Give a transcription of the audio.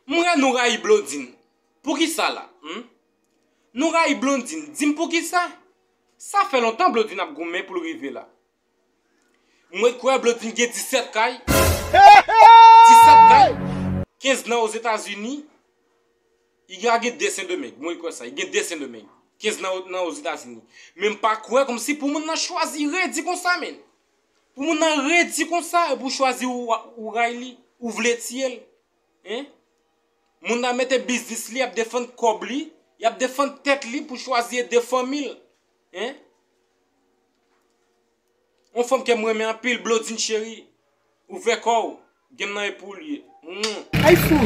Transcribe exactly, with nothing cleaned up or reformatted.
M wè nou rayi Blondine. Poukisa la? Hmm? Nou rayi Blondine. Di m poukisa? Sa fè lontan Blondine ap goumen pou l rive la. Mwen kwè Blondine gen disèt kay. Disèt kay. Kenz nan Ozetazini. Li gen, gen de Sendomeng. Mwen kwè sa. Li gen de Sendomeng. Kenz nan, nan Ozetazini. Men m pa kwè kòmsi pou moun nan chwazi redi konsa, men. Pou moun nan redi konsa, epi w chwazi ou, ou ray li, ou vle tiye l. Hein? Moun nan mete biznis li, ap defann kòb li, y ap defann tèt li pou chwazi ede fanmi l. Hein? Yon fanm ke m renmen anpil, Blondine cheri. Ouvè kò w. Game nan e pou ou l ye. Mm. Ay fou.